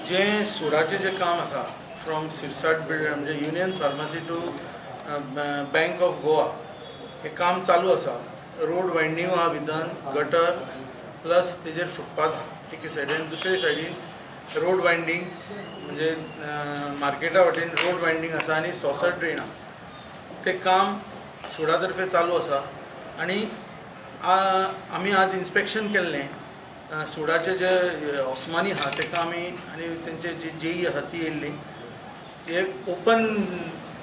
जे सुडाचें जें काम आसा फ्रॉम सिरसाट म्हणजे Union Pharmacy to Bank of Goa हें काम चालू आसा. रोड वायंडींग आहा भितर, गटर प्लस तेजेर फुटपाथ आहा एके सायडीन, दुसरे सायडीन रोड वायंडींग म्हणजे मार्केटा वटेन रोड वायंडींग आसा आनी सॉसर ड्रेन आहा. तें काम सुडा तर्फे चालू आसा आनी आमी आज इन्स्पेक्शन केल्लें. सुडाचे जे ओस्मानी आहा तेका आमी आनी तेंचे जे जेई आसा ती येयल्ली. एक ओपन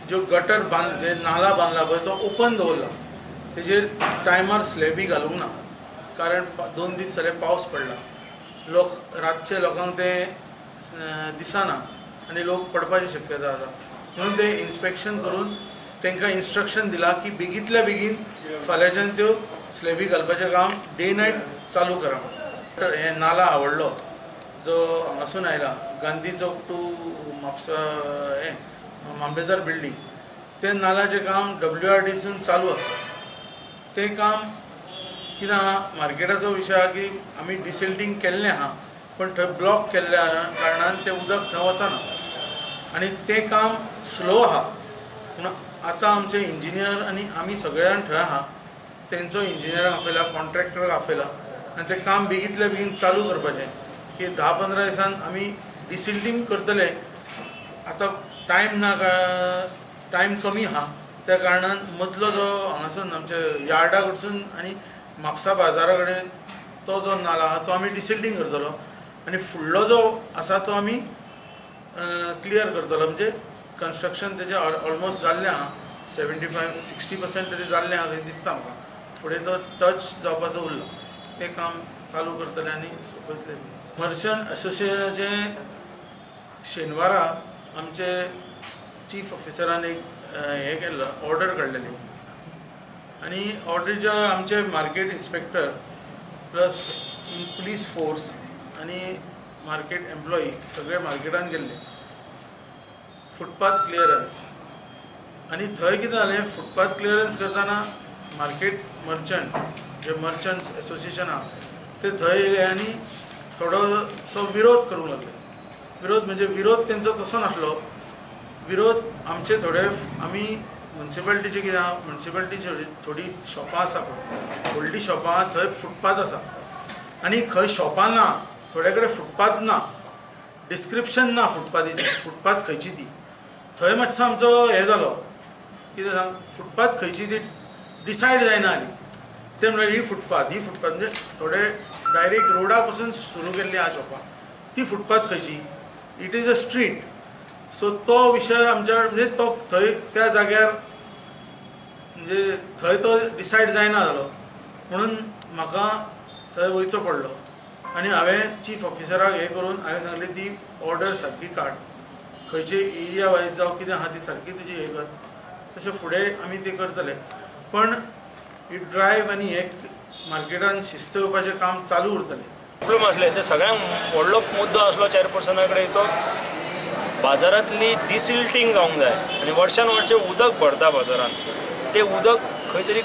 जो गटर बांद नाला बांदला पळय तो ओपन दवरला, तेजेर टायमार स्लॅबी घालूंक ना, कारण 2 दीस जाले पावस पडला, लोक रातचे लोकांक ते दिसना आनी लोक पडपाची शक्यता आसा. म्हणून ते इन्स्पेक्शन करून तांकां इन्स्ट्रक्शन दिलां की बेगींतल्या बेगीन फाल्यांच्यान त्यो स्लॅबी घालपाचें काम डे नायट चालू करा. हे नाला आवडलो जो हांगासून आयला गांधी चौक टू म्हापसा हें मामलेदार बिल्डींग, तें नालाचें काम WRDसून चालू आसा. तें काम कितें आहा, मार्केटाचो विशय आहा की आमी डिसिल्टींग केल्लें आहा पण थंय ब्लॉक केल्ल्या कारणान तें उदक थंय वचना आनी तें काम स्लो आहा. पूण आतां आमचे इंजिनियर आनी आमी सगळे जाण थंय आहा, तेंचो इंजिनियराक आपयला, कॉन्ट्रॅक्टराक आपयला आनी तें काम बेगींतल्या बेगीन चालू करपाचें की 10-15 दिसान आमी डिसिल्टींग करतले. आतां टायम ना, टायम कमी आहा, त्या कारणान मदलो जो हांगासून आमच्या यार्डा कडसून आनी म्हापसा बाजारा कडेन तो जो नाला आहा तो आमी डिसिल्टींग करतलो आनी फुडलो जो आसा तो आमी क्लियर करतलो. म्हणजे कन्स्ट्रक्शन तेजें ऑलमोस्ट जाल्लें आहा, 75-60% तरी जाल्लें आहा अशें दिसता म्हाका. फुडें तो टच जावपाचो उरला, तें काम चालू करतले आनी सोंपयतले. मर्चंट एसोसिएशनाचें शेनवारा आमचे चीफ ऑफिसरान एक हें केल्लो, ऑर्डर काडलेली आनी ऑर्डरीच्या आमचे market inspector plus in police force आनी मार्केट एम्प्लॉई सगळे मार्केटान गेल्ले फुटपाथ क्लियरन्स. आनी थंय कितें जालें, फुटपाथ क्लियरन्स करतना मार्केट मर्चंट जे मर्चंट्स एसोसिएशन आहा ते थंय येयले आनी थोडोसो विरोध करूंक लागले. विरोध म्हणजे विरोध तेंचो तसो नासलो, विरोध आमचे थोडे आमी म्युनिसिपालिटीचे कितें आहा, म्युनिसिपालिटीची थोडी शॉपां आसा पळय, व्हडलीं शॉपां आहा थंय फुटपाथ आसा आनी खंय शॉपां ना, थोडे कडेन फुटपाथ ना, डिस्क्रिप्शन ना फुटपाथीचें, फुटपाथ खंयची ती. थंय मातसो आमचो हें जालो कितें सांग, फुटपाथ खंयची ती डिसायड जायना जाली. ते म्हणल्यार ही फुटपाथ, ही फुटपाथ म्हणजे थोडे डायरेक्ट रोडा पासून सुरू केल्ली आहा शॉपां, ती फुटपाथ खंयची, it is a street. So तो विशय आमच्या म्हणजे तो थंय त्या जाग्यार म्हणजे थंय तो डिसायड जायना जालो, म्हणून म्हाका थंय वयचो पडलो आनी हांवें चीफ ऑफिसराक हें करून हांवें सांगलें ती ऑर्डर सारकी काड, खंयचे एरिया वायज जावं कितें आहा ती सारकी तुजी हें कर, तशें फुडें आमी तें करतले. पण ही ड्रायव्ह आनी हे मार्केटान शिस्त येवपाचें काम चालू उरतलें. प्रॉब्लम आसले ते सगळ्यांक व्हडलो मुद्दो आसलो चेअरपर्सना कडेन, तो बाजारांतली डिसिल्टींग जावंक जाय आनी वर्सान वर्स उदक भरता बाजारांत, तें उदक खंय तरी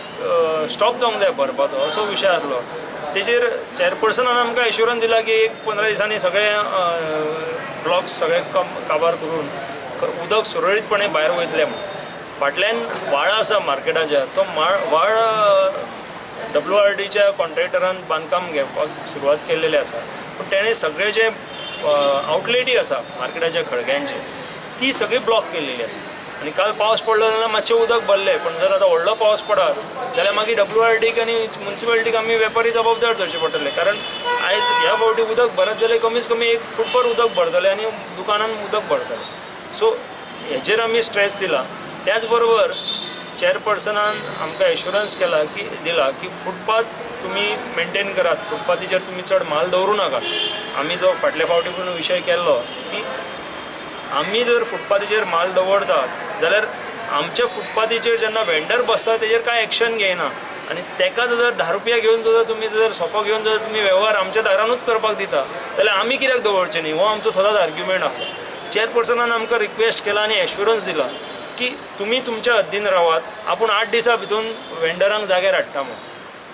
स्टॉप जावंक जाय भरपाचो, असो विशय आसलो. तेजेर चेअरपर्सनान आमकां एश्युरन्स दिला की एक 15 दिसांनी सगळे ब्लॉक्स सगळे काबार करून उदक सुरळीतपणे भायर वयतलें म्हूण. फाटल्यान व्हाळ आसा मार्केटाच्या, तो व्हाळ WRDच्या कॉन्ट्रॅक्टरान बांदकाम घेवपाक सुरवात केल्लेली आसा, पूण तेणें सगळे जे आउटलेटी आसा मार्केटाच्या खळग्यांचे ती सगळी ब्लॉक केल्लेली आसा. आनी काल पावस पडलो जाल्यार मातशें उदक भरलें, पूण जर आतां व्हडलो पावस पडत जाल्यार मागीर WRDक आनी म्युनिसिपालिटीक आमी वेपारी जबाबदार धरचे पडटले, कारण आयज ह्या फावटी उदक भरत जाल्यार कमीत कमी 1 फुटभर उदक भरतलें आनी दुकानान उदक भरतलें. सो हेजेर आमी स्ट्रेस दिला. त्याच बरोबर चेअरपर्सनान आमकां एश्युरन्स केला की दिला की फुटपाथ तुमी मेनटेन करात, फुटपाथीचेर तुमी चड म्हाल दवरूं नाका. आमी जो फाटल्या फावटी पूण विशय केल्लो की आमी जर फुटपाथीचेर म्हाल दवरतात जाल्यार आमच्या फुटपाथीचेर जेन्ना वेंडर बसता तेजेर कांय एक्शन घेयना आनी तेका जर 10 रुपया घेवन जर तुमी जर सोपो घेवन जर तुमी वेव्हार आमच्या दारानूच करपाक दिता जाल्यार आमी कित्याक दवरचें न्ही, हो आमचो सदांच आर्ग्युमेंट आसलो. चेअरपर्सनान आमकां रिक्वेस्ट केला आनी एश्युरन्स दिला की तुमी तुमच्या हद्दीन रावात, आपूण 8 दिसां भितून वेंडरांक जाग्यार हाडटा म्हूण.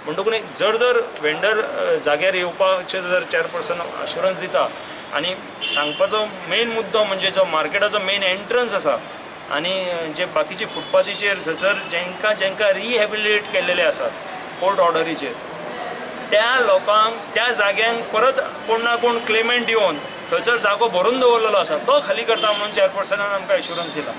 म्हणटकूच जर जर वेंडर जाग्यार येवपाचें जर चेअरपर्सन अश्युरन्स दिता आनी सांगपाचो मेन मुद्दो म्हणजे जो मार्केटाचो मेन एंट्रन्स आसा आनी जे बाकीचे फुटपाथीचेर थंयसर जेंकां जेंकां रिहॅबिलिटेट केल्लेले आसात कोर्ट ऑर्डरीचेर, त्या लोकांक त्या जाग्यांक परत कोण ना कोण क्लेमेंट येवन थंयसर जागो भरून दवरलेलो आसा तो खाली करता म्हणून चेअरपर्सनान आमकां एश्युरन्स दिला.